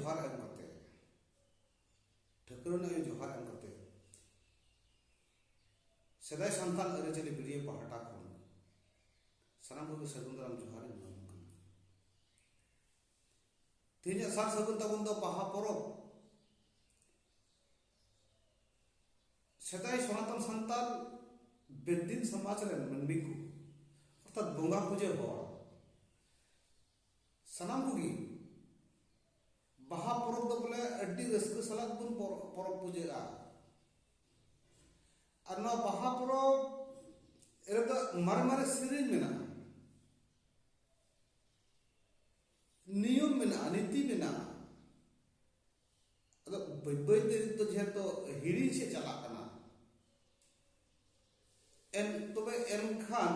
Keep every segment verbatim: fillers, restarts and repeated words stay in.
ᱡᱚᱦᱟᱨ ᱮᱢ ᱠᱟᱛᱮ, ᱴᱷᱟᱹᱠᱨᱟᱹᱱ ᱟᱭᱳ ᱡᱚᱦᱟᱨ ᱮᱢ ᱠᱟᱛᱮ, ᱥᱮᱫᱟᱭ ᱥᱟᱱᱛᱟᱲ ᱟᱹᱨᱤᱪᱟᱹᱞᱤ ᱵᱤᱰᱤᱭᱟᱹ ᱯᱟᱦᱴᱟ ᱠᱷᱚᱱ ᱥᱟᱱᱟᱢ ᱠᱚᱜᱮ ᱥᱟᱹᱜᱩᱱ ᱫᱟᱨᱟᱢ ᱡᱚᱦᱟᱨ ᱤᱧ ᱮᱢᱟᱵᱚᱱ ᱠᱟᱱᱟ᱾ ᱛᱮᱦᱮᱧᱟᱜ ᱥᱟᱨ ᱥᱟᱹᱜᱩᱱ ᱛᱟᱵᱚᱱ ᱫᱚ ᱵᱟᱦᱟ ᱯᱚᱨᱚᱵᱽ᱾ ᱥᱮᱫᱟᱭ ᱥᱚᱱᱟᱛᱚᱱ ᱥᱟᱱᱛᱟᱲ ᱵᱮᱫᱤᱱ ᱥᱚᱢᱟᱡᱽ ᱨᱮᱱ ᱢᱟᱹᱱᱢᱤ ᱠᱚ, ᱚᱨᱛᱷᱟᱛ ᱵᱚᱸᱜᱟ ᱯᱩᱡᱟᱹ ᱦᱚᱲ, ᱥᱟᱱᱟᱢ ᱠᱚᱜᱮ ᱵᱟᱦᱟ ᱯᱚᱨᱚᱵᱽ ᱫᱚ ᱵᱚᱞᱮ ᱟᱹᱰᱤ ᱨᱟᱹᱥᱠᱟᱹ ᱥᱟᱞᱟᱜ ᱵᱚᱱ ᱯᱚᱨ-, ᱯᱚᱨᱚᱵᱽ ᱯᱩᱡᱟᱹᱜᱼᱟ᱾ ᱟᱨ ᱱᱚᱣᱟ ᱵᱟᱦᱟ ᱯᱚᱨᱚᱵᱽ ᱨᱮᱫᱚ ᱢᱟᱨᱮ ᱢᱟᱨᱮ ᱥᱮᱨᱮᱧ ᱢᱮᱱᱟᱜᱼᱟ, ᱱᱤᱭᱚᱢ ᱢᱮᱱᱟᱜᱼᱟ, ᱱᱤᱛᱤ ᱢᱮᱱᱟᱜᱼᱟ᱾ ᱟᱫᱚ ᱵᱟᱹᱭ ᱵᱟᱹᱭ ᱛᱮ ᱱᱤᱛ ᱫᱚ ᱡᱮᱦᱮᱛᱩ ᱦᱤᱲᱤᱧ ᱥᱮᱫ ᱪᱟᱞᱟᱜ ᱠᱟᱱᱟ, ᱮᱱ-, ᱛᱚᱵᱮ ᱮᱱᱠᱷᱟᱱ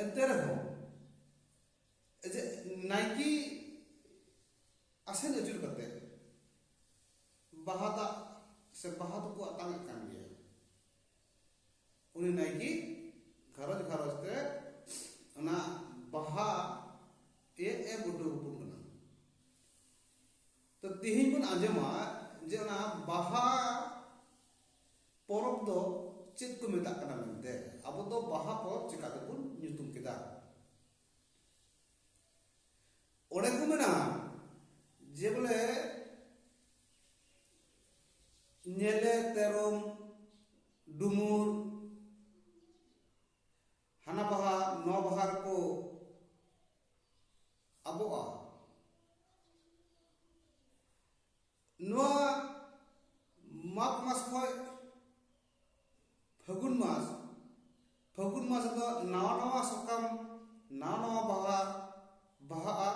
ᱮᱱᱛᱮ ᱨᱮᱦᱚᱸ ᱡᱮ ᱱᱟᱭᱠᱮ ᱟᱥᱮᱱ ᱟᱹᱪᱩᱨ ᱠᱟᱛᱮ ᱵᱟᱦᱟ ᱫᱟᱜ ᱥᱮ ᱵᱟᱦᱟ ᱫᱚᱠᱚ ᱟᱛᱟᱝ ᱮᱫ ᱠᱟᱱ ᱜᱮᱭᱟ᱾ ᱩᱱᱤ ᱱᱟᱭᱠᱮ ᱜᱷᱟᱨᱚᱸᱡᱽ ᱜᱷᱟᱨᱚᱸᱡᱽ ᱛᱮ ᱚᱱᱟ ᱵᱟᱦᱟ ᱮ ᱮᱢ ᱦᱚᱴᱚ ᱟᱵᱚᱱ ᱠᱟᱱᱟ᱾ ᱛᱚ ᱛᱮᱦᱮᱧ ᱵᱚᱱ ᱟᱸᱡᱚᱢᱟ ᱡᱮ ᱚᱱᱟ ᱵᱟᱦᱟ ᱯᱚᱨᱚᱵᱽ ᱫᱚ ᱪᱮᱫ ᱠᱚ ᱢᱮᱛᱟᱜ ᱠᱟᱱᱟ ᱢᱮᱱᱛᱮ, ᱟᱵᱚ ᱫᱚ ᱵᱟᱦᱟ ᱯᱚᱨᱚᱵᱽ ᱪᱮᱠᱟ ᱛᱮᱵᱚᱱ ᱧᱩᱛᱩᱢ ᱠᱮᱫᱟ? ᱚᱸᱰᱮ ᱠᱚ ᱢᱮᱱᱟ ᱡᱮ ᱵᱚᱞᱮ ᱧᱮᱞᱮ ᱛᱮᱨᱚᱢ ᱰᱩᱢᱩᱨ, ᱦᱟᱱᱟ ᱵᱟᱦᱟ ᱱᱚᱣᱟ ᱵᱟᱦᱟ ᱨᱮᱠᱚ ᱟᱵᱚᱜᱼᱟ᱾ ᱱᱚᱣᱟ ᱢᱟᱜᱽ ᱢᱟᱥ ᱠᱷᱚᱱ ᱯᱷᱟᱹᱜᱩᱱ ᱢᱟᱥ, ᱯᱷᱟᱹᱜᱩᱱ ᱢᱟᱥ ᱨᱮᱫᱚ ᱱᱟᱣᱟ ᱱᱟᱣᱟ ᱥᱟᱠᱟᱢ, ᱱᱟᱣᱟ ᱱᱟᱣᱟ ᱵᱟᱦᱟ ᱵᱟᱦᱟᱜᱼᱟ᱾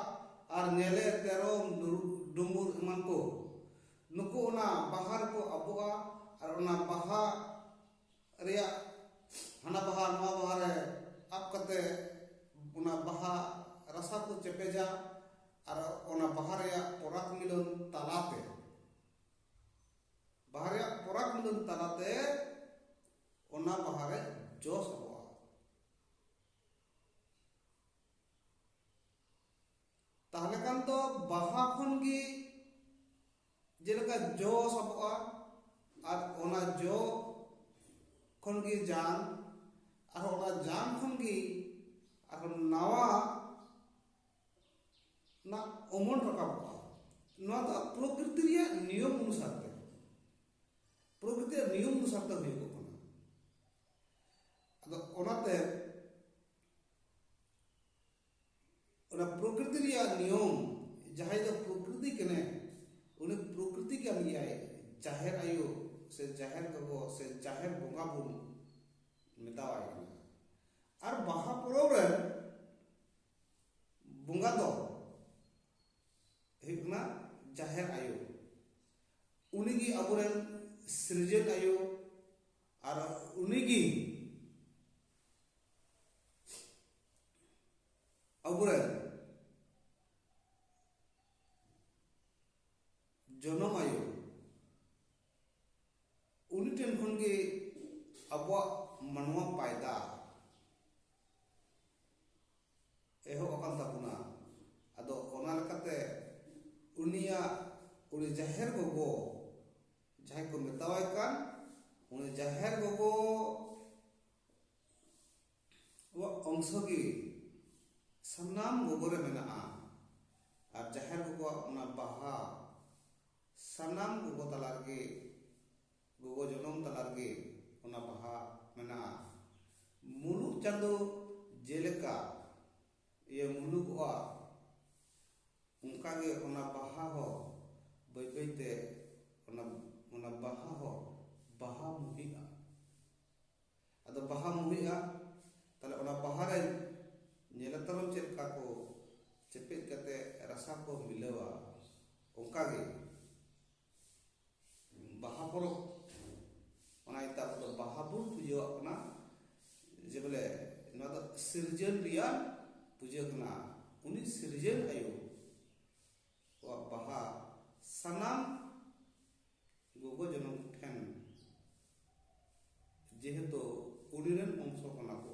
ᱟᱨ ᱧᱮᱞᱮ ᱛᱮᱨᱚᱢ ᱰᱩ-, ᱰᱩᱢᱩᱨ ᱮᱢᱟᱱ ᱠᱚ, ᱱᱩᱠᱩ ᱚᱱᱟ ᱵᱟᱦᱟ ᱨᱮᱠᱚ ᱟᱵᱚᱜᱼᱟ᱾ ᱟᱨ ᱚᱱᱟ ᱵᱟᱦᱟ ᱨᱮᱭᱟᱜ ᱦᱟᱱᱟ ᱵᱟᱦᱟ ᱱᱚᱣᱟ ᱵᱟᱦᱟ ᱨᱮ ᱟᱵ ᱠᱟᱛᱮ ᱚᱱᱟ ᱵᱟᱦᱟ ᱨᱟᱥᱟ ᱠᱚ ᱪᱮᱯᱮᱡᱟ᱾ ᱟᱨ ᱚᱱᱟ ᱵᱟᱦᱟ ᱨᱮᱭᱟᱜ ᱯᱚᱨᱟᱜᱽ ᱢᱤᱞᱚᱱ ᱛᱟᱞᱟᱛᱮ, ᱵᱟᱦᱟ ᱨᱮᱭᱟᱜ ᱯᱚᱨᱟᱜᱽ ᱢᱤᱞᱚᱱ ᱛᱟᱞᱟᱛᱮ ᱚᱱᱟ ᱵᱟᱦᱟ ᱨᱮ ᱡᱚ ᱥᱟᱵᱚᱜᱼᱟ᱾ ᱛᱟᱦᱞᱮ ᱠᱷᱟᱱ ᱵᱟᱦᱟ ᱠᱷᱚᱱ ᱜᱮ ᱡᱮᱞᱮᱠᱟ ᱡᱚ ᱥᱟᱵᱚᱜᱼᱟ, ᱟᱨ ᱚᱱᱟ ᱡᱚ ᱠᱷᱚᱱ ᱜᱮ ᱡᱟᱝ, ᱟᱨ ᱚᱱᱟ ᱡᱟᱝ ᱠᱷᱚᱱ ᱜᱮ ᱟᱨᱦᱚᱸ ᱱᱟᱣᱟ ᱚᱱᱟ ᱚᱢᱚᱱ ᱨᱟᱠᱟᱵᱚᱜᱼᱟ᱾ ᱱᱚᱣᱟ ᱫᱚ ᱯᱨᱚᱠᱨᱤᱛᱤ ᱨᱮᱭᱟᱜ ᱱᱤᱭᱚᱢ ᱚᱱᱩᱥᱟᱨ ᱛᱮ, ᱯᱨᱚᱠᱨᱤᱛᱤ ᱨᱮᱭᱟᱜ ᱱᱤᱭᱚᱢ ᱚᱱᱩᱥᱟᱨ ᱛᱮ ᱦᱩᱭᱩᱜᱚᱜ ᱠᱟᱱᱟ᱾ ᱟᱫᱚ ᱚᱱᱟᱛᱮ ᱚᱱᱟ ᱯᱨᱚᱠᱨᱤᱛᱤ ᱨᱮᱭᱟᱜ ᱱᱤᱭᱚᱢ, ᱡᱟᱦᱟᱸᱭ ᱫᱚ ᱯᱨᱚᱠᱨᱤᱛᱤ ᱠᱟᱱᱟᱭ, ᱩᱱᱤ ᱯᱨᱚᱠᱨᱤᱛᱤ ᱠᱟᱱ ᱜᱮᱭᱟᱭ᱾ ᱡᱟᱦᱮᱨ ᱟᱭᱳ ᱥᱮ ᱡᱟᱦᱮᱨ ᱜᱚᱜᱚ ᱥᱮ ᱡᱟᱦᱮᱨ ᱵᱚᱸᱜᱟ ᱵᱚᱱ ᱢᱮᱛᱟᱣᱟᱭ ᱠᱟᱱᱟ᱾ ᱟᱨ ᱵᱟᱦᱟ ᱯᱚᱨᱚᱵᱽ ᱨᱮ ᱵᱚᱸᱜᱟ ᱫᱚ ᱦᱩᱭᱩᱜ ᱠᱟᱱᱟ ᱡᱟᱦᱮᱨ ᱟᱭᱳ᱾ ᱩᱱᱤᱜᱮ ᱟᱵᱚᱨᱮᱱ ᱥᱤᱨᱡᱚᱱ ᱟᱭᱳ, ᱟᱨ ᱩᱱᱤᱜᱮ ᱟᱵᱚᱨᱮᱱ ᱡᱚᱱᱚᱢ ᱟᱭᱳ᱾ ᱩᱱᱤ ᱴᱷᱮᱱ ᱠᱷᱚᱱ ᱜᱮ ᱟᱵᱚᱣᱟᱜ ᱢᱟᱱᱣᱟ ᱯᱟᱭᱫᱟ ᱮᱦᱚᱵ ᱟᱠᱟᱱ ᱛᱟᱵᱚᱱᱟ᱾ ᱟᱫᱚ ᱚᱱᱟ ᱞᱮᱠᱟᱛᱮ ᱩᱱᱤᱭᱟᱜ, ᱩᱱᱤ ᱡᱟᱦᱮᱨ ᱜᱚᱜᱚ ᱡᱟᱦᱟᱸᱭ ᱠᱚ ᱢᱮᱛᱟᱣᱟᱭ ᱠᱟᱱ, ᱩᱱᱤ ᱡᱟᱦᱮᱨ ᱜᱚᱜᱚ ᱟᱵᱚᱣᱟᱜ ᱚᱝᱥᱚ ᱜᱮ ᱥᱟᱱᱟᱢ ᱜᱚᱜᱚ ᱨᱮ ᱢᱮᱱᱟᱜᱼᱟ᱾ ᱟᱨ ᱡᱟᱦᱮᱨ ᱜᱚᱜᱚᱣᱟᱜ ᱚᱱᱟ ᱵᱟᱦᱟ ᱥᱟᱱᱟᱢ ᱜᱚᱜᱚ ᱛᱟᱞᱟ ᱨᱮᱜᱮ, ᱜᱚᱜᱚ ᱡᱚᱱᱚᱢ ᱛᱟᱞᱟ ᱨᱮᱜᱮ ᱚᱱᱟ ᱵᱟᱦᱟ ᱢᱮᱱᱟᱜᱼᱟ᱾ ᱢᱩᱞᱩᱜ ᱪᱟᱸᱫᱚ ᱡᱮᱞᱮᱠᱟ ᱤᱭᱟᱹ ᱢᱩᱞᱩᱜᱚᱜᱼᱟ, ᱚᱱᱠᱟᱜᱮ ᱚᱱᱟ ᱵᱟᱦᱟ ᱦᱚᱸ ᱵᱟᱹᱭ ᱵᱟᱹᱭᱛᱮ ᱚᱱᱟ, ᱚᱱᱟ ᱵᱟᱦᱟ ᱦᱚᱸ ᱵᱟᱦᱟ ᱢᱩᱦᱤᱜᱼᱟ᱾ ᱟᱫᱚ ᱵᱟᱦᱟ ᱢᱩᱦᱤᱜᱼᱟ, ᱛᱟᱦᱞᱮ ᱚᱱᱟ ᱵᱟᱦᱟ ᱨᱮ ᱧᱮᱞ ᱛᱟᱵᱚᱱ ᱪᱮᱫ ᱞᱮᱠᱟ ᱠᱚ ᱪᱮᱯᱮᱡ ᱠᱟᱛᱮ ᱨᱟᱥᱟ ᱠᱚ ᱢᱤᱞᱟᱹᱣᱟ, ᱚᱱᱠᱟᱜᱮ ᱵᱟᱦᱟ ᱯᱚᱨᱚᱵᱽ, ᱚᱱᱟ ᱤᱭᱟᱹᱛᱮ ᱟᱵᱚ ᱫᱚ ᱵᱟᱦᱟ ᱵᱚᱱ ᱯᱩᱡᱟᱹᱣᱟᱜ ᱠᱟᱱᱟ᱾ ᱡᱮ ᱵᱚᱞᱮ ᱱᱚᱣᱟ ᱫᱚ ᱥᱤᱨᱡᱚᱱ ᱨᱮᱭᱟᱜ ᱯᱩᱡᱟᱹ ᱠᱟᱱᱟ᱾ ᱩᱱᱤ ᱥᱤᱨᱡᱚᱱ ᱟᱭᱳ ᱠᱚᱣᱟᱜ ᱵᱟᱦᱟ ᱥᱟᱱᱟᱢ ᱜᱚᱜᱚ ᱡᱚᱱᱚᱢ ᱴᱷᱮᱱ, ᱡᱮᱦᱮᱛᱩ ᱩᱱᱤ ᱨᱮᱱ ᱚᱝᱥᱚ ᱠᱟᱱᱟ ᱠᱚ,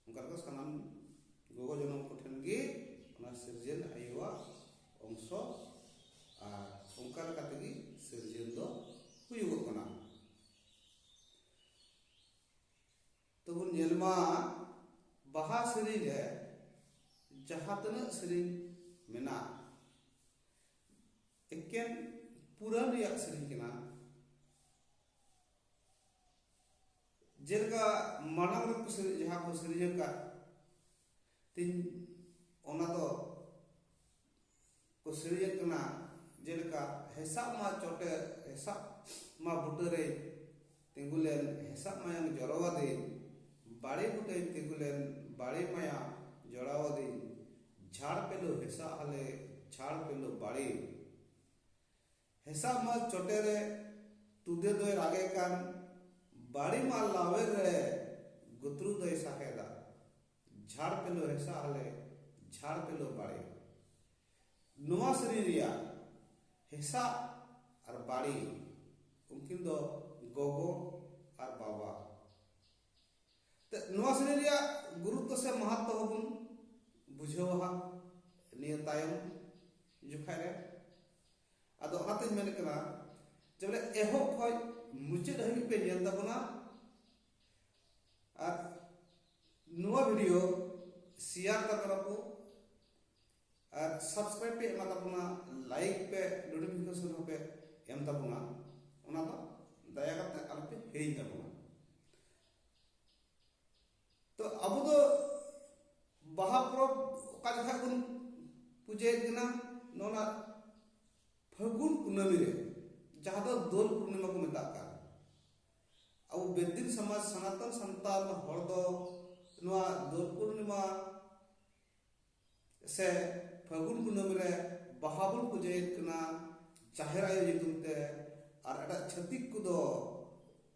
ᱚᱱᱠᱟ ᱞᱮᱠᱟ ᱥᱟᱱᱟᱢ ᱜᱚᱜᱚ ᱡᱚᱱᱚᱢ ᱠᱚᱴᱷᱮᱱ ᱜᱮ ᱚᱱᱟ ᱥᱤᱨᱡᱚᱱ ᱟᱭᱳᱣᱟᱜ ᱵᱚᱝᱥᱚ, ᱟᱨ ᱚᱱᱠᱟ ᱞᱮᱠᱟ ᱛᱮᱜᱮ ᱥᱤᱨᱡᱚᱱ ᱫᱚ ᱦᱩᱭᱩᱜᱚᱜ ᱠᱟᱱᱟ᱾ ᱛᱚᱵᱚᱱ ᱧᱮᱞ ᱢᱟ, ᱵᱟᱦᱟ ᱥᱮᱨᱮᱧ ᱨᱮ ᱡᱟᱦᱟᱸ ᱛᱤᱱᱟᱹᱜ ᱥᱮᱨᱮᱧ ᱢᱮᱱᱟᱜ, ᱮᱠᱮᱱ ᱯᱩᱨᱟᱹᱱ ᱨᱮᱭᱟᱜ ᱥᱮᱨᱮᱧ ᱠᱟᱱᱟ᱾ ᱡᱮᱞᱮᱠᱟ ᱢᱟᱲᱟᱝ ᱨᱮᱠᱚ ᱥᱮᱨᱮᱧ, ᱡᱟᱦᱟᱸ ᱠᱚ ᱥᱮᱨᱮᱧ ᱟᱠᱟᱫ ᱛᱤᱧ, ᱚᱱᱟ ᱫᱚ ᱠᱚ ᱥᱮᱨᱮᱧᱮᱫ ᱠᱟᱱᱟ᱾ ᱡᱮᱞᱮᱠᱟ, ᱦᱮᱥᱟᱜ ᱢᱟ ᱪᱚᱴᱮ, ᱦᱮᱥᱟᱜ ᱢᱟ ᱵᱩᱴᱟᱹᱨᱮ ᱛᱤᱸᱜᱩ ᱞᱮᱱ, ᱦᱮᱥᱟᱜ ᱢᱟᱭᱟᱝ ᱡᱚᱨᱚᱣᱟᱫᱤᱧ, ᱵᱟᱲᱮ ᱵᱩᱴᱟᱹᱭ ᱛᱤᱸᱜᱩ ᱞᱮᱱ, ᱵᱟᱲᱮ ᱢᱟᱭᱟ ᱡᱚᱲᱟᱣᱟᱫᱤᱧ, ᱡᱷᱟᱲ ᱯᱮᱞᱳ ᱦᱮᱥᱟᱜ ᱦᱟᱞᱮ, ᱡᱷᱟᱲ ᱯᱮᱞᱳ ᱵᱟᱲᱮ᱾ ᱦᱮᱥᱟᱜ ᱢᱟ ᱪᱚᱴᱮᱨᱮ ᱛᱩᱫᱮ ᱫᱚᱭ ᱨᱟᱜᱮ ᱠᱟᱱ, ᱵᱟᱲᱮ ᱢᱟ ᱞᱟᱣᱮᱨ ᱨᱮ ᱜᱩᱛᱨᱩ ᱫᱚᱭ ᱥᱟᱦᱮᱫᱟ, ᱡᱷᱟᱲ ᱯᱮᱞᱳ ᱦᱮᱥᱟᱜ ᱦᱟᱞᱮ, ᱡᱷᱟᱲ ᱯᱮᱞᱳ ᱵᱟᱲᱮ᱾ ᱱᱚᱣᱟ ᱥᱮᱨᱮᱧ ᱨᱮᱭᱟᱜ ᱦᱮᱥᱟᱜ ᱟᱨ ᱵᱟᱲᱮ, ᱩᱱᱠᱤᱱ ᱫᱚ ᱜᱚᱜᱚ ᱟᱨ ᱵᱟᱵᱟ᱾ ᱛᱮ ᱱᱚᱣᱟ ᱥᱮᱨᱮᱧ ᱨᱮᱭᱟᱜ ᱜᱩᱨᱩᱛᱛᱚ ᱥᱮ ᱢᱟᱦᱟᱛᱛᱚ ᱦᱚᱸᱵᱚᱱ ᱵᱩᱡᱷᱟᱹᱣᱟ ᱦᱟᱸᱜ ᱱᱤᱭᱟᱹ ᱛᱟᱭᱚᱢ ᱡᱚᱠᱷᱟᱡ ᱨᱮ᱾ ᱟᱫᱚ ᱚᱱᱟᱛᱤᱧ ᱢᱮᱱᱮᱫ ᱠᱟᱱᱟ ᱡᱮ ᱵᱚᱞᱮ ᱮᱦᱚᱵ ᱠᱷᱚᱡ ᱢᱩᱪᱟᱹᱫ ᱦᱟᱹᱵᱤᱡ ᱯᱮ ᱧᱮᱞ ᱛᱟᱵᱚᱱᱟ, ᱟᱨ ᱱᱚᱣᱟ video share ᱛᱟᱵᱚᱱᱟ ᱠᱚ, ᱟᱨ subscribe ᱯᱮ ᱮᱢᱟ ᱛᱟᱵᱚᱱᱟ, like ᱯᱮ, notification ᱦᱚᱸᱯᱮ ᱮᱢ ᱛᱟᱵᱚᱱᱟ, ᱚᱱᱟ ᱫᱚ ᱫᱟᱭᱟ ᱠᱟᱛᱮ ᱟᱞᱚᱯᱮ ᱦᱤᱲᱤᱧ ᱛᱟᱵᱚᱱᱟ᱾ ᱛᱚ ᱟᱵᱚ ᱫᱚ ᱵᱟᱦᱟ ᱯᱚᱨᱚᱵᱽ ᱚᱠᱟ ᱡᱚᱠᱷᱟᱡ ᱵᱚᱱ ᱯᱩᱡᱟᱹᱭᱮᱫ ᱠᱟᱱᱟ? ᱱᱚᱣᱟ ᱯᱷᱟᱹᱜᱩᱱ ᱠᱩᱱᱟᱹᱢᱤ ᱨᱮ, ᱡᱟᱦᱟᱸ ᱫᱚ ᱫᱳᱞ ᱯᱩᱨᱱᱤᱢᱟ ᱠᱚ ᱢᱮᱛᱟᱜ ᱠᱟᱱ᱾ ᱟᱵᱚ ᱵᱮᱫᱤᱱ ᱥᱚᱢᱟᱡᱽ, ᱥᱟᱱᱟᱛᱚᱱ ᱥᱟᱱᱛᱟᱲ ᱦᱚᱲ ᱫᱚ ᱱᱚᱣᱟ ᱫᱳᱞ ᱯᱩᱨᱱᱤᱢᱟ ᱥᱮ ᱯᱷᱟᱹᱜᱩᱱ ᱠᱩᱱᱟᱹᱢᱤ ᱨᱮ ᱵᱟᱦᱟ ᱵᱚᱱ ᱯᱩᱡᱟᱹᱭᱮᱫ ᱠᱟᱱᱟ ᱡᱟᱦᱮᱨ ᱟᱭᱳ ᱧᱩᱛᱩᱢ ᱛᱮ, ᱟᱨ ᱮᱴᱟᱜ ᱪᱷᱟᱹᱛᱤᱠ ᱠᱚᱫᱚ,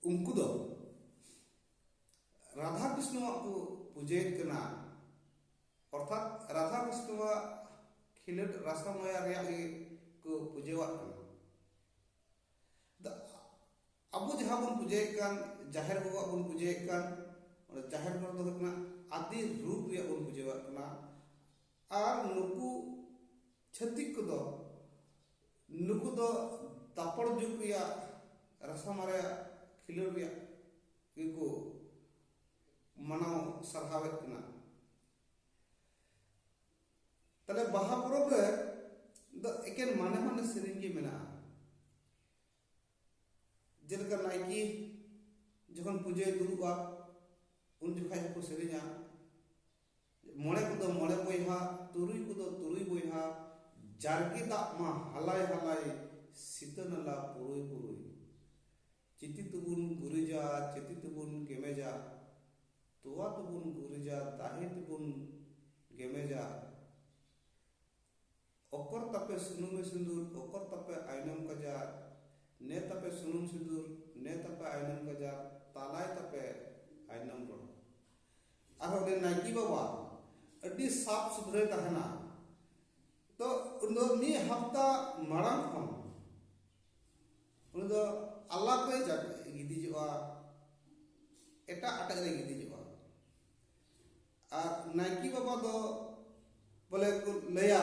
ᱩᱱᱠᱩ ᱫᱚ ᱨᱟᱫᱷᱟ ᱠᱨᱤᱥᱱᱚᱣᱟᱜ ᱠᱚ ᱯᱩᱡᱟᱹᱭᱮᱫ ᱠᱟᱱᱟ, ᱚᱨᱛᱷᱟᱛ ᱨᱟᱫᱷᱟ ᱠᱨᱤᱥᱱᱚᱣᱟᱜ ᱠᱷᱮᱞᱳᱰ ᱨᱟᱥᱟ ᱢᱟᱭᱟ ᱨᱮᱭᱟᱜ ᱜᱮ ᱠᱚ ᱯᱩᱡᱟᱹᱣᱟᱜ ᱠᱟᱱᱟ᱾ ᱫᱟ-, ᱟᱵᱚ ᱡᱟᱦᱟᱸ ᱵᱚᱱ ᱯᱩᱡᱟᱹᱭᱮᱫ ᱠᱟᱱ, ᱡᱟᱦᱮᱨ ᱵᱟᱵᱟᱣᱟᱜ ᱵᱚᱱ ᱯᱩᱡᱟᱹᱭᱮᱫ ᱠᱟᱱ, ᱚᱸᱰᱮ ᱡᱟᱦᱮᱨ ᱜᱚᱲ ᱫᱚ ᱦᱩᱭᱩᱜ ᱠᱟᱱᱟ ᱟᱫᱤ ᱨᱩᱯ ᱨᱮᱭᱟᱜ ᱵᱚᱱ ᱯᱩᱡᱟᱹᱣᱟᱜ ᱠᱟᱱᱟ᱾ ᱟᱨ ᱱᱩᱠᱩ ᱪᱷᱟᱹᱛᱤᱠ ᱠᱚᱫᱚ, ᱱᱩᱠᱩ ᱫᱚ ᱫᱟᱯᱚᱲ ᱡᱩᱜᱽ ᱨᱮᱭᱟᱜ ᱨᱟᱥᱟ ᱢᱟᱨᱮᱭᱟᱜ ᱠᱷᱤᱞᱟᱹᱲ ᱨᱮᱭᱟᱜ ᱜᱮᱠᱚ ᱢᱟᱱᱟᱣ ᱥᱟᱨᱦᱟᱣᱮᱫ ᱠᱟᱱᱟ᱾ ᱛᱟᱦᱞᱮ ᱵᱟᱦᱟ ᱯᱚᱨᱚᱵᱽ ᱨᱮ ᱫᱚ ᱮᱠᱮᱱ ᱢᱟᱱᱮ ᱢᱟᱱᱮ ᱥᱮᱨᱮᱧ ᱜᱮ ᱢᱮᱱᱟᱜᱼᱟ᱾ ᱡᱮᱞᱮᱠᱟ ᱱᱟᱭᱠᱮ ᱡᱚᱠᱷᱚᱱ ᱯᱩᱡᱟᱹᱭ ᱫᱩᱲᱩᱵᱼᱟ, ᱩᱱ ᱡᱚᱠᱷᱟᱡ ᱦᱚᱸᱠᱚ ᱥᱮᱨᱮᱧᱟ, ᱢᱚᱬᱮ ᱠᱚᱫᱚ ᱢᱚᱬᱮ ᱵᱚᱭᱦᱟ, ᱛᱩᱨᱩᱭ ᱠᱚᱫᱚ ᱛᱩᱨᱩᱭ ᱵᱚᱭᱦᱟ, ᱡᱟᱨᱜᱮ ᱫᱟᱜ ᱢᱟ ᱦᱟᱞᱟᱭ ᱦᱟᱞᱟᱭ, ᱥᱤᱛᱟᱹ ᱱᱟᱞᱟ ᱯᱩᱨᱩᱭ ᱯᱩᱨᱩᱭ᱾ ᱪᱤᱛᱤ ᱛᱮᱵᱚᱱ ᱜᱩᱨᱤᱡᱟ, ᱪᱤᱛᱤ ᱛᱮᱵᱚᱱ ᱜᱮᱢᱮᱡᱟ, ᱛᱚᱣᱟ ᱛᱮᱵᱚᱱ ᱜᱩᱨᱤᱡᱟ, ᱫᱟᱦᱮ ᱛᱮᱵᱚᱱ ᱜᱮᱢᱮᱡᱟ᱾ ᱚᱠᱚᱨ ᱛᱟᱯᱮ ᱥᱩᱱᱩᱢᱮ ᱥᱤᱸᱫᱩᱨ, ᱚᱠᱚᱨ ᱛᱟᱯᱮ ᱟᱭᱱᱚᱢ ᱠᱟᱡᱟᱨ, ᱱᱮ ᱛᱟᱯᱮ ᱥᱩᱱᱩᱢ ᱥᱤᱸᱫᱩᱨ, ᱱᱮ ᱛᱟᱯᱮ ᱟᱭᱱᱚᱢ ᱠᱟᱡᱟᱨ, ᱛᱟᱞᱟᱭ ᱛᱟᱯᱮ ᱟᱭᱱᱚᱢ ᱨᱚᱲ᱾ ᱟᱨᱦᱚᱸ ᱩᱱᱤ ᱱᱟᱭᱠᱮ ᱵᱟᱵᱟ ᱟᱹᱰᱤ ᱥᱟᱯᱷ ᱥᱩᱛᱷᱨᱟᱹᱭ ᱛᱟᱦᱮᱱᱟ᱾ ᱛᱚ ᱩᱱᱤ ᱫᱚ ᱢᱤᱫ ᱦᱟᱯᱛᱟ ᱢᱟᱲᱟᱝ ᱠᱷᱚᱱ ᱩᱱᱤ ᱫᱚ ᱟᱞᱟᱜᱽ ᱨᱮᱭ ᱡᱟᱜ-, ᱜᱤᱛᱤᱡᱚᱜᱼᱟ, ᱮᱴᱟᱜ ᱟᱴᱮᱫ ᱨᱮᱭ ᱜᱤᱛᱤᱡᱚᱜᱼᱟ᱾ ᱟᱨ ᱱᱟᱭᱠᱮ ᱵᱟᱵᱟ ᱫᱚ ᱵᱚᱞᱮ ᱠᱚ ᱞᱟᱹᱭᱟ,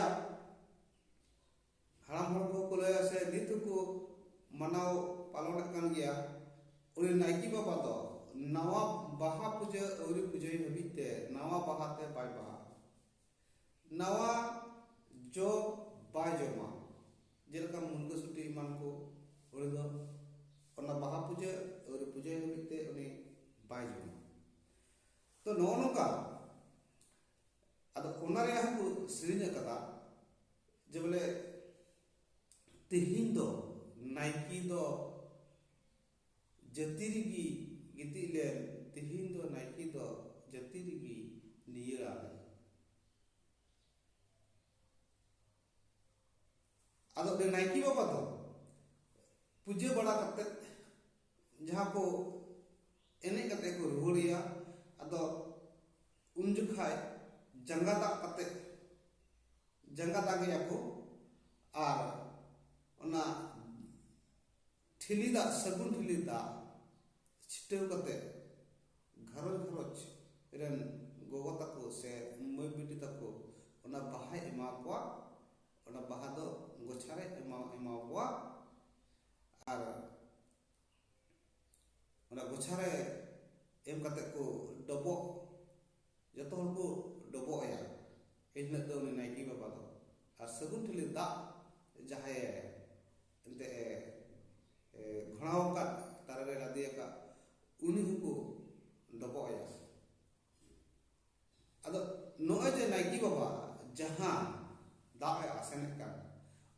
ᱦᱟᱲᱟᱢ ᱦᱚᱲ ᱠᱚ ᱠᱚ ᱞᱟᱹᱭᱟ ᱥᱮ ᱱᱤᱛ ᱦᱚᱸᱠᱚ ᱢᱟᱱᱟᱣ ᱯᱟᱞᱚᱱᱮᱫ ᱠᱟᱱ ᱜᱮᱭᱟ, ᱩᱱᱤ ᱱᱟᱭᱠᱮ ᱵᱟᱵᱟ ᱫᱚ ᱱᱟᱣᱟ ᱵᱟᱦᱟ ᱯᱩᱡᱟᱹ ᱟᱹᱣᱨᱤ ᱯᱩᱡᱟᱹᱭ ᱦᱟᱹᱵᱤᱡ ᱛᱮ ᱱᱟᱣᱟ ᱵᱟᱦᱟ ᱛᱮ ᱵᱟᱭ ᱵᱟᱦᱟᱜᱼᱟ, ᱱᱟᱣᱟ ᱡᱚ ᱵᱟᱭ ᱡᱚᱢᱟ᱾ ᱡᱮᱞᱮᱠᱟ ᱢᱩᱱᱜᱟᱹ ᱥᱩᱴᱤ ᱮᱢᱟᱱ ᱠᱚ, ᱩᱱᱤ ᱫᱚ ᱚᱱᱟ ᱵᱟᱦᱟ ᱯᱩᱡᱟᱹ ᱟᱹᱣᱨᱤ ᱯᱩᱡᱟᱹᱭ ᱦᱟᱹᱵᱤᱡ ᱛᱮ ᱩᱱᱤ ᱵᱟᱭ ᱡᱚᱢᱟ᱾ ᱛᱚ ᱱᱚᱜᱼᱚ ᱱᱚᱝᱠᱟ᱾ ᱟᱫᱚ ᱚᱱᱟ ᱨᱮᱭᱟᱜ ᱦᱚᱸᱠᱚ ᱥᱮᱨᱮᱧ ᱟᱠᱟᱫᱟ ᱡᱮ ᱵᱚᱞᱮ ᱛᱮᱦᱮᱧ ᱫᱚ ᱱᱟᱭᱠᱮ ᱫᱚ ᱡᱟᱹᱛᱤ ᱨᱮᱜᱮ ᱜᱤᱛᱤᱡ ᱞᱮᱱ, ᱛᱮᱦᱮᱧ ᱫᱚ ᱱᱟᱭᱠᱮ ᱫᱚ ᱡᱟᱹᱛᱤ ᱨᱮᱜᱮ ᱱᱤᱭᱟᱹᱲᱟ ᱞᱮᱱ᱾ ᱟᱫᱚ ᱩᱱᱤ ᱱᱟᱭᱠᱮ ᱵᱟᱵᱟ ᱫᱚ ᱯᱩᱡᱟᱹ ᱵᱟᱲᱟ ᱠᱟᱛᱮ ᱡᱟᱦᱟᱸ ᱠᱚ ᱮᱱᱮᱡ ᱠᱟᱛᱮ ᱠᱚ ᱨᱩᱣᱟᱹᱲᱮᱭᱟ, ᱟᱫᱚ ᱩᱱ ᱡᱚᱠᱷᱟᱡ ᱡᱟᱸᱜᱟ ᱫᱟᱜ ᱠᱟᱛᱮ, ᱡᱟᱸᱜᱟ ᱫᱟᱜᱮᱭᱟ ᱠᱚ ᱟᱨ ᱚᱱᱟ ᱴᱷᱤᱞᱤ ᱫᱟᱜ, ᱥᱟᱹᱜᱩᱱ ᱴᱷᱤᱞᱤ ᱫᱟᱜ ᱪᱷᱤᱴᱟᱹᱣ ᱠᱟᱛᱮ ᱜᱷᱟᱨᱚᱸᱡᱽ ᱜᱷᱟᱨᱚᱸᱡᱽ ᱨᱮᱱ ᱜᱚᱜᱚ ᱛᱟᱠᱚ ᱥᱮ ᱢᱟᱹᱭ ᱵᱤᱴᱤ ᱛᱟᱠᱚ ᱚᱱᱟ ᱵᱟᱦᱟᱭ ᱮᱢᱟ ᱠᱚᱣᱟ᱾ ᱮᱢ ᱠᱟᱛᱮ ᱠᱚ ᱰᱚᱵᱚᱜ, ᱡᱚᱛᱚ ᱦᱚᱲ ᱠᱚ ᱰᱚᱵᱚᱜ ᱮᱭᱟ ᱮᱱ ᱦᱤᱞᱳᱜ ᱫᱚ ᱩᱱᱤ ᱱᱟᱭᱠᱮ ᱵᱟᱵᱟ ᱫᱚ᱾ ᱟᱨ ᱥᱟᱹᱜᱩᱱ ᱴᱷᱤᱞᱤ ᱫᱟᱜ ᱡᱟᱦᱟᱸᱭᱮ ᱮᱱᱛᱮ ᱮ, ᱮ, ᱜᱷᱚᱲᱟᱣ ᱟᱠᱟᱫ, ᱛᱟᱨᱟ ᱨᱮ ᱞᱟᱫᱮ ᱟᱠᱟᱫ, ᱩᱱᱤ ᱦᱚᱸᱠᱚ ᱰᱚᱵᱚᱜ ᱮᱭᱟ᱾ ᱟᱫᱚ ᱱᱚᱜᱼᱚᱭ ᱡᱮ ᱱᱟᱭᱠᱮ ᱵᱟᱵᱟ ᱡᱟᱦᱟᱸ ᱫᱟᱜ ᱮ ᱟᱥᱮᱱᱮᱫ ᱠᱟᱱ,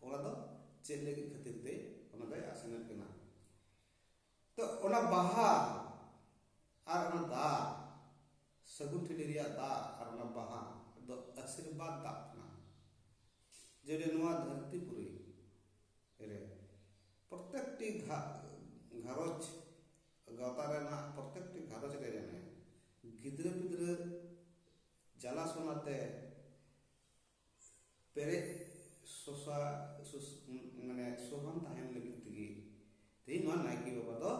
ᱚᱱᱟ ᱫᱚ ᱪᱮᱫ ᱞᱟᱹᱜᱤᱫ ᱠᱷᱟᱹᱛᱤᱨ ᱛᱮ ᱚᱱᱟ ᱫᱚᱭ ᱟᱥᱮᱱᱮᱫ ᱠᱟᱱᱟ? ᱛᱚ ᱚᱱᱟ ᱵᱟᱦᱟ ᱟᱨ ᱚᱱᱟ ᱫᱟᱜ, ᱥᱟᱹᱜᱩᱱ ᱴᱷᱤᱞᱤ ᱨᱮᱭᱟᱜ ᱫᱟᱜ ᱟᱨ ᱚᱱᱟ ᱵᱟᱦᱟ ᱫᱚ ᱟᱥᱤᱨᱵᱟᱫᱽ ᱫᱟᱜ ᱠᱟᱱᱟ᱾ ᱡᱮ ᱱᱚᱣᱟ ᱫᱷᱟᱹᱨᱛᱤ ᱯᱩᱨᱤ ᱨᱮ ᱯᱨᱚᱛᱮᱠᱴᱤ ᱜᱷᱟ-, ᱜᱷᱟᱨᱚᱸᱡᱽ, ᱜᱟᱶᱛᱟ ᱨᱮᱱᱟᱜ ᱯᱨᱚᱛᱮᱠᱴᱤ ᱜᱷᱟᱨᱚᱸᱡᱽ ᱨᱮ ᱡᱟᱱᱮ ᱜᱤᱫᱽᱨᱟᱹ ᱯᱤᱫᱽᱨᱟᱹ ᱡᱟᱞᱟ ᱥᱚᱱᱟ ᱛᱮ ᱯᱮᱨᱮᱡ ᱥᱚᱥᱟ, ᱥᱩᱥ-, ᱢᱟᱱᱮ ᱥᱚᱦᱟᱱ ᱛᱟᱦᱮᱱ ᱞᱟᱹᱜᱤᱫ ᱛᱮᱜᱮ ᱛᱮᱦᱮᱧ ᱱᱚᱣᱟ ᱱᱟᱭᱠᱮ ᱵᱟᱵᱟ ᱫᱚ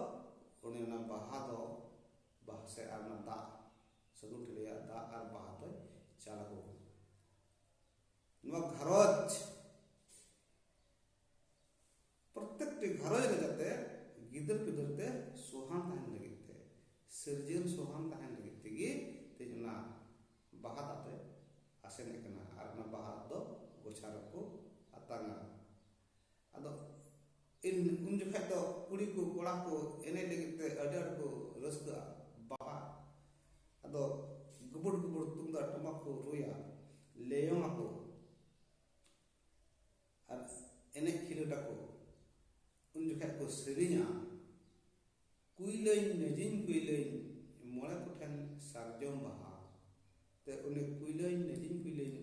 ᱩᱱᱤ ᱚᱱᱟ ᱵᱟᱦᱟ ᱫᱚ, ᱵᱟᱦᱟ ᱥᱮ ᱟᱨ ᱚᱱᱟ ᱫᱟᱜ, ᱥᱟᱹᱜᱩᱱ ᱴᱷᱤᱞᱤᱭᱟᱜ ᱫᱟᱜ ᱟᱨ ᱵᱟᱦᱟ ᱫᱚᱭ ᱪᱟᱞ ᱟᱠᱚ ᱠᱟᱱᱟ᱾ ᱱᱚᱣᱟ ᱜᱷᱟᱨᱚᱸᱡᱽ ᱯᱨᱚᱛᱮᱠᱴᱤ ᱜᱷᱟᱨᱚᱸᱡᱽ ᱨᱮ ᱡᱟᱛᱮ ᱜᱤᱫᱟᱹᱨ ᱯᱤᱫᱟᱹᱨ ᱛᱮ ᱥᱚᱦᱟᱱ ᱛᱟᱦᱮᱱ ᱞᱟᱹᱜᱤᱫ ᱛᱮ, ᱥᱤᱨᱡᱟᱹᱱ ᱥᱚᱦᱟᱱ ᱛᱟᱦᱮᱱ ᱞᱟᱹᱜᱤᱫ ᱛᱮᱜᱮ ᱛᱮᱦᱮᱧ ᱚᱱᱟ ᱵᱟᱦᱟ ᱫᱟᱜ ᱫᱚᱭ ᱟᱥᱮᱱᱮᱫ ᱠᱟᱱᱟ ᱟᱨ ᱚᱱᱟ ᱵᱟᱦᱟ ᱫᱚ ᱜᱚᱪᱷᱟ ᱨᱮᱠᱚ ᱟᱛᱟᱝᱟ᱾ ᱟᱫᱚ ᱤᱱ, ᱩᱱ ᱡᱚᱠᱷᱟᱡ ᱫᱚ ᱠᱩᱲᱤ ᱠᱚ ᱠᱚᱲᱟ ᱠᱚ ᱮᱱᱮᱡ ᱞᱟᱹᱜᱤᱫ ᱛᱮ ᱟᱹᱰᱤ ᱟᱸᱴ ᱠᱚ ᱨᱟᱹᱥᱠᱟᱹᱜᱼᱟ᱾ ᱵᱟᱦᱟ ᱟᱫᱚ ᱜᱩᱵᱩᱰ ᱜᱩᱵᱩᱰ ᱛᱩᱢᱫᱟᱜ ᱴᱟᱢᱟᱠ ᱠᱚ ᱨᱩᱭᱟ, ᱞᱮᱭᱚᱝ ᱟᱠᱚ ᱟᱨ ᱮᱱᱮᱡ ᱠᱷᱮᱞᱳᱰ ᱟᱠᱚ᱾ ᱩᱱ ᱡᱚᱠᱷᱟᱡ ᱠᱚ ᱥᱮᱨᱮᱧᱟ, "ᱠᱩᱭᱞᱟᱹᱧ ᱱᱟᱹᱡᱤᱧ ᱠᱩᱭᱞᱟᱹᱧ, ᱢᱚᱬᱮ ᱠᱚᱴᱷᱮᱱ ᱥᱟᱨᱡᱚᱢ ᱵᱟᱦᱟ", ᱛᱮ ᱩᱱᱤ ᱠᱩᱭᱞᱟᱹᱧ ᱱᱟᱹᱡᱤᱧ ᱠᱩᱭᱞᱟᱹᱧ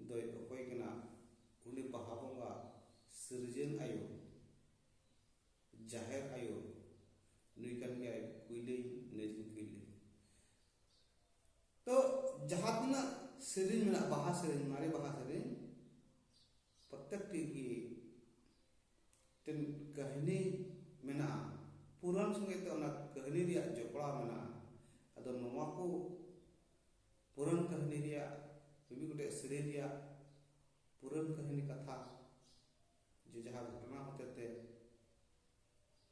ᱫᱚᱭ ᱚᱠᱚᱭ ᱠᱟᱱᱟ? ᱩᱱᱤ ᱵᱟᱦᱟ ᱵᱚᱸᱜᱟ ᱥᱤᱨᱡᱟᱹᱱ ᱟᱭᱳ, ᱡᱟᱦᱮᱨ ᱟᱭᱳ, ᱱᱩᱭ ᱠᱟᱱ ᱜᱮᱭᱟᱭ ᱠᱩᱭᱞᱟᱹᱧ ᱱᱟᱹᱡᱤᱧ ᱠᱩᱭᱞᱟᱹᱧ᱾ ᱛᱚ ᱡᱟᱦᱟᱸ ᱛᱤᱱᱟᱹᱜ ᱥᱮᱨᱮᱧ ᱢᱮᱱᱟᱜᱼᱟ, ᱵᱟᱦᱟ ᱥᱮᱨᱮᱧ, ᱢᱟᱨᱮ ᱵᱟᱦᱟ ᱥᱮᱨᱮᱧ, ᱯᱨᱚᱛᱮᱠᱴᱤ ᱜᱮ ᱢᱤᱫᱴᱮᱱ ᱠᱟᱹᱦᱱᱤ ᱢᱮᱱᱟᱜᱼᱟ, ᱯᱩᱨᱟᱹᱱ ᱥᱚᱸᱜᱮ ᱛᱮ ᱚᱱᱟ ᱠᱟᱹᱦᱱᱤ ᱨᱮᱭᱟᱜ ᱡᱚᱯᱲᱟᱣ ᱢᱮᱱᱟᱜᱼᱟ᱾ ᱟᱫᱚ ᱱᱚᱣᱟ ᱠᱚ ᱯᱩᱨᱟᱹᱱ ᱠᱟᱹᱦᱱᱤ ᱨᱮᱭᱟᱜ, ᱢᱤᱢᱤᱫ ᱜᱚᱴᱮᱡ ᱥᱮᱨᱮᱧ ᱨᱮᱭᱟᱜ ᱯᱩᱨᱟᱹᱱ ᱠᱟᱹᱦᱱᱤ ᱠᱟᱛᱷᱟ, ᱡᱮ ᱡᱟᱦᱟᱸ ᱜᱷᱚᱴᱚᱱᱟ ᱦᱚᱛᱮ ᱛᱮ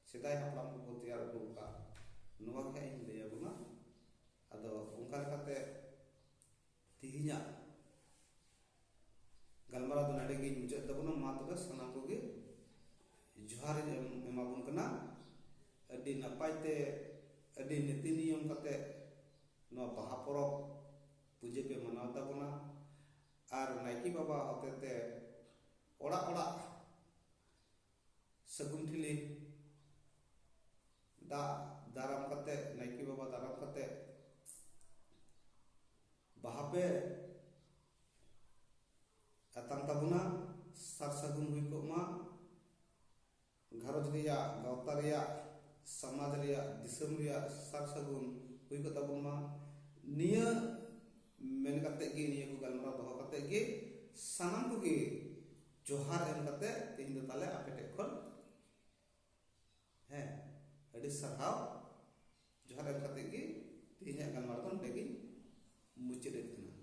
ᱥᱮᱫᱟᱭ ᱦᱟᱯᱲᱟᱢ ᱠᱚᱠᱚ ᱛᱮᱭᱟᱨ ᱟᱹᱜᱩ ᱟᱠᱟᱫ, ᱱᱚᱣᱟ ᱜᱮ ᱦᱟᱸᱜ ᱤᱧ ᱞᱟᱹᱭ ᱟᱵᱚᱱᱟ᱾ ᱟᱫᱚ ᱚᱱᱠᱟ ᱞᱮᱠᱟᱛᱮ ᱛᱮᱦᱮᱧᱟᱜ ᱜᱟᱞᱢᱟᱨᱟᱣ ᱫᱚ ᱱᱚᱰᱮ ᱜᱤᱧ ᱢᱩᱪᱟᱹᱫ ᱛᱟᱵᱚᱱᱟ᱾ ᱢᱟ ᱛᱚᱵᱮ ᱥᱟᱱᱟᱢ ᱠᱚᱜᱮ ᱡᱚᱦᱟᱨ ᱤᱧ ᱮᱢ ᱮᱢᱟᱵᱚᱱ ᱠᱟᱱᱟ᱾ ᱟᱹᱰᱤ ᱱᱟᱯᱟᱭ ᱛᱮ, ᱟᱹᱰᱤ ᱱᱤᱛᱤ ᱱᱤᱭᱚᱢ ᱠᱟᱛᱮ ᱱᱚᱣᱟ ᱵᱟᱦᱟ ᱯᱚᱨᱚᱵᱽ ᱯᱩᱡᱟᱹ ᱯᱮ ᱢᱟᱱᱟᱣ ᱛᱟᱵᱚᱱᱟ᱾ ᱟᱨ ᱱᱟᱭᱠᱮ ᱵᱟᱵᱟ ᱦᱚᱛᱮᱛᱮ ᱚᱲᱟᱜ ᱚᱲᱟᱜ ᱥᱟᱹᱜᱩᱱ ᱴᱷᱤᱞᱤ ᱫᱟᱜ ᱫᱟᱨᱟᱢ ᱠᱟᱛᱮ, ᱱᱟᱭᱠᱮ ᱵᱟᱵᱟ ᱫᱟᱨᱟᱢ ᱠᱟᱛᱮ ᱵᱟᱦᱟ ᱯᱮ ᱟᱛᱟᱝ ᱛᱟᱵᱚᱱᱟ᱾ ᱥᱟᱨ ᱥᱟᱹᱜᱩᱱ ᱦᱩᱭ ᱠᱚᱜ ᱢᱟ, ᱜᱷᱟᱨᱚᱸᱡᱽ ᱨᱮᱭᱟᱜ, ᱜᱟᱶᱛᱟ ᱨᱮᱭᱟᱜ, ᱥᱚᱢᱟᱡᱽ ᱨᱮᱭᱟᱜ, ᱫᱤᱥᱚᱢ ᱨᱮᱭᱟᱜ ᱥᱟᱨ ᱥᱟᱹᱜᱩᱱ ᱦᱩᱭ ᱠᱚᱜ ᱛᱟᱵᱚᱱ ᱢᱟ᱾ ᱱᱤᱭᱟᱹ ᱢᱮᱱ ᱠᱟᱛᱮ ᱜᱮ, ᱱᱤᱭᱟᱹ ᱠᱚ ᱜᱟᱞᱢᱟᱨᱟᱣ ᱫᱚᱦᱚ ᱠᱟᱛᱮ ᱜᱮ ᱥᱟᱱᱟᱢ ᱠᱚᱜᱮ ᱡᱚᱦᱟᱨ ᱮᱢ ᱠᱟᱛᱮ ᱛᱮᱦᱮᱧ ᱫᱚ ᱛᱟᱦᱞᱮ ᱟᱯᱮ ᱴᱷᱮᱡ ᱠᱷᱚᱱ, ᱦᱮᱸ, ᱟᱹᱰᱤ ᱥᱟᱨᱦᱟᱣ, ᱡᱚᱦᱟᱨ ᱮᱢ ᱠᱟᱛᱮ ᱜᱮ ᱛᱮᱦᱮᱧᱟᱜ ᱜᱟᱞᱢᱟᱨᱟᱣ ᱫᱚ ᱱᱚᱰᱮ ᱜᱤᱧ ᱢᱩᱪᱟᱹᱫᱮᱫ ᱠᱟᱱᱟ᱾